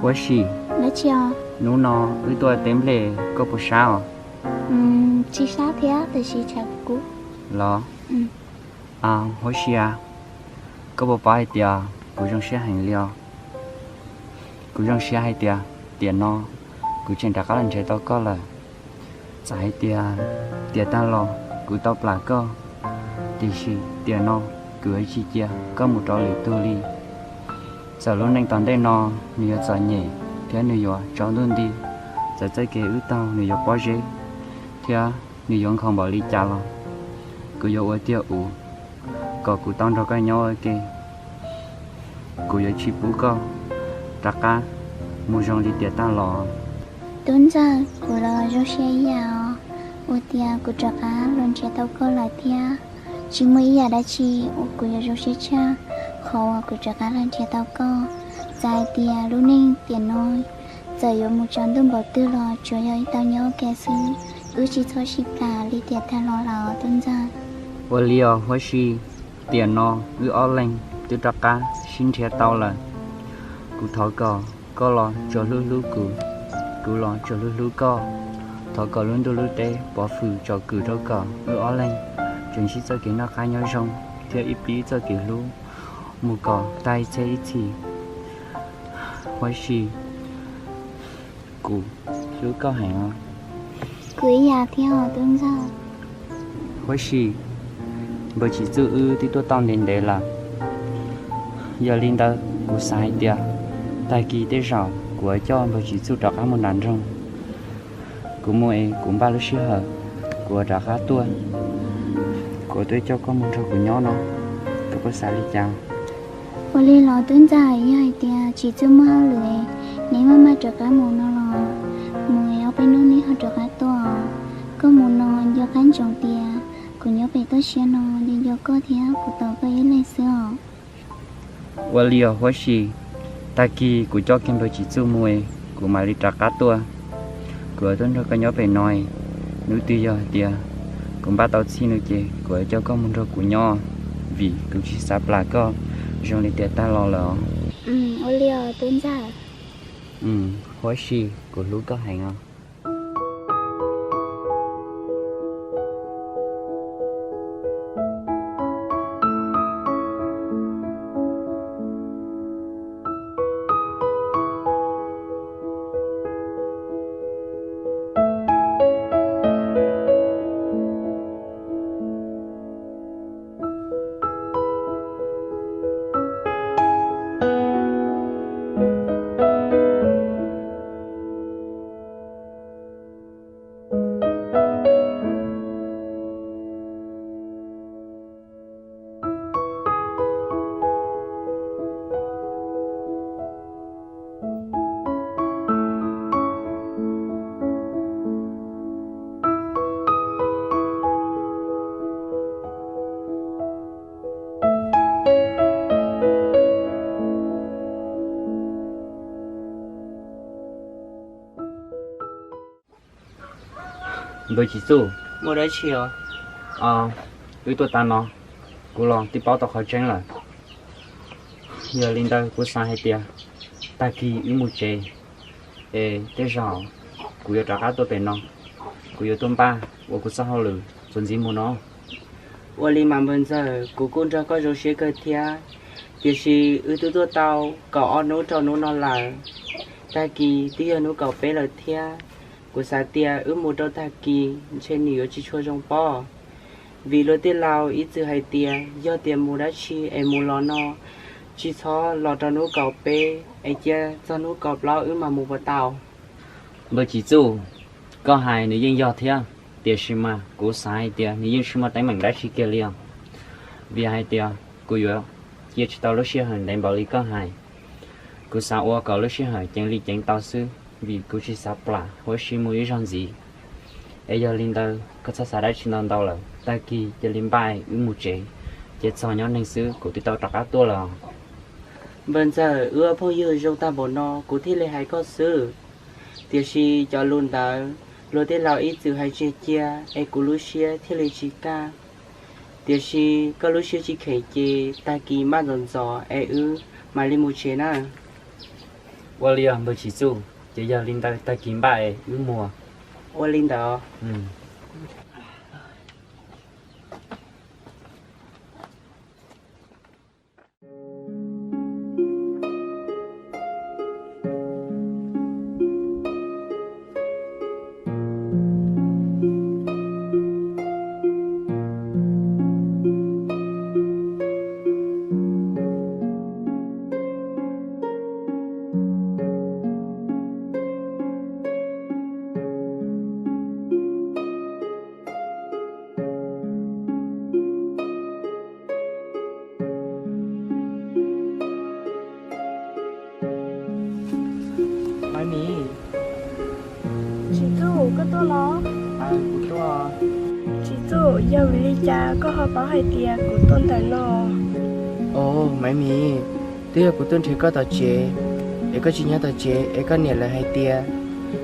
Huab si, hnub no wb tuaj teb nplej koj puas sab os? Tsis sab thiab, tiam sis tshav kub los. Huab si a, koj puas paub hais tias kuv zoo siab heev li os. Kuv zoo siab hais tias tiam no kuv tseem rov qab los nrhiav tau koj lawm. Txawm hais tias tiam tag los kuv tau plam koj, tiam sis tiam no kuv yuav tsis cia koj mus rau lwm tus li. Txawm lub neej tom ntej no nws yuav txom nyem thiab nws yuav tsaus ntuj nti, txawm txoj kev wb taug nws yuav pob zeb thiab nws yuav nkhaus npaum li cas los, kuv yuav ua tiag ua kom kuv tau nrog koj nyob ua ke. Kuv yuav tsis pub koj rov qab mus zoo li tiam tag los. Tub ntxawg, kuv los zoo siab ib yam os, ua tias kuv rov qab los nrhiav tau koj lawm thiab. Tsis muaj ib yam dab tsi uas kuv yuav zoo siab tshaj qhov uas kuv rov qab los nrhiav tau koj. Txawm hais tias lub neej tiam no txawm yuav mus tsaus ntuj npaum twg los tsuas yog wb tau nyob ua ke xwb, wb tsis txhob sib plam li tiam tag los lawm tub ntxawg. Ua li os huab si, tiam no wb ob leeg twb rov qab sib nrhiav tau lawm. Kuv thov kom koj los tsuas hlub hlub kuv, kuv los tsuas hlub hlub koj. Thov kom lub ntuj lub teb pov hwm tsom kwm rau kom wb ob leeg tseem ntsib txoj kev noj qab nyob zoo thiab ib pib txoj kev hlub mus kom tag ib txhiab ib txhis. Huab si, kuv hlub koj heev os. Kuv ib yam thiab os tub ntxawg. Huab si, npawg Tsim Txuj wb twb tuaj tau ntev ntev lawm. Yog li ntawd kuv xav hais tias tag kis tej zaum kuv yuav coj npawg Tsim Txuj rov qab mus nram nroog. Kuv mus es kuv npaj lub sij hawm kuv yuav rov qab tuaj, kuv yuav tuaj coj koj mus nrog kuv nyob no, koj puas xav li cas? Ua li los tub ntxawg, yog hais tias Tsim Txuj muaj hauj lwm, neb maj maj rov qab mus no los, mus es ob peb hnub neb ho rov qab tuaj. Koj mus no nco qab ntsoov tias kuv nyob pem toj siab no nco nco koj thiab kuv tos koj ib leeg xwb os. Ua li os huab si, tag kis kuv coj kiag npawg Tsim Txuj mus es kuv mam li rov qab tuaj. Kuv yuav tuaj nrog koj nyob pem no es, hnub twg yog hais tias kuv npaj tau txhij no ces kuv yuav coj koj mus nrog kuv nyob, vim kuv tsis xav plam koj zoo li tiam tag los lawm os. Ua li os tub ntxawg. Huab si, kuv hlub koj heev os. Npawg Tsim Txuj, muaj dab tsi os? Wb tuaj tas no, kuv los twb paub tau qhov tseeb lawm. Yog li ntawd kuv xav hais tias tag kis wb mus tsev, es tej zaum kuv yuav rov qab tuaj pem no, kuv yuav tuaj npaj ua kuv txoj hauj lwm txuas ntxiv mus no. Ua li mas npawg ntxawg, kuv kuj nrog koj zoo siab kawg thiab, tiam sis wb twb tuaj tau kaum ob hnub rau hnub no lawm, tag kis twb yog hnub kaum peb lawm thiab. Kuv xav tias wb mus rau tag kis ntshe nws yuav tsis tshua zoo pob, vim luag tej laus ib txwm hais tias yog tias mus dab tsi es mus los no, tsis txhob los rau hnub kaum peb, es cia txog hnub kaum plaub wb mam mus puas tau? Npawg Tsim Txuj, koj hais nws yeej yog thiab, tiam sis mas kuv xav hais tias nws yeej tsis muaj teeb meem dab tsi kiag li os. Vim hais tias kuv yuav cia tsis tau lub sij hawm ntev npaum li koj hais. Kuv xav ua kom lub sij hawm ceev li ceev tau xwb, vim kuv tsis xav plam huab si mus ib zaug ntxiv. Es yog li ntawd koj txhob xav dab tsi ntau ntau lawm, tag kis cia li npaj wb mus tsev, ces txog nyob neeg xwb kuv twb tau rov qab tuaj los. Npawg ntxawg, wb ua phooj ywg zoo tag npaum no kuv thiaj li hais koj xwb, tiam sis cov lus ntawd luag tej laus ib txwm hais tseg cia es kuv lub siab thiaj li tsis kaj. Tiam sis koj lub siab tsis kheev ces tag kis npaj ntxov ntxov es wb mam li mus tsev na. Ua li os npawg Tsim Txuj, ces yog li ntawd tag kis npaj es wb mus. Ua li ntawd. Maiv Miv. Tsim Txuj, koj tuaj los? Kuv tuaj. Tsim Txuj, yog vim li cas koj ho paub hais tias kuv tuaj ntawm no? Os Maiv Miv, twb yog kuv tuaj nrhiav koj tom tsev, es koj tsis nyob tom tsev es koj niam lawv hais tias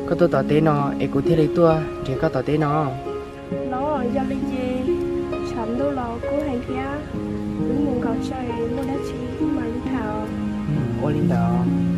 koj tuaj tom teb no, es kuv thiaj li tuaj nrhiav koj tom teb no. Los yog li ces tshav ntuj los kub heev thiab, wb mus nkaum tso es muaj dab tsi wb mam li tham. Ua li ntawd.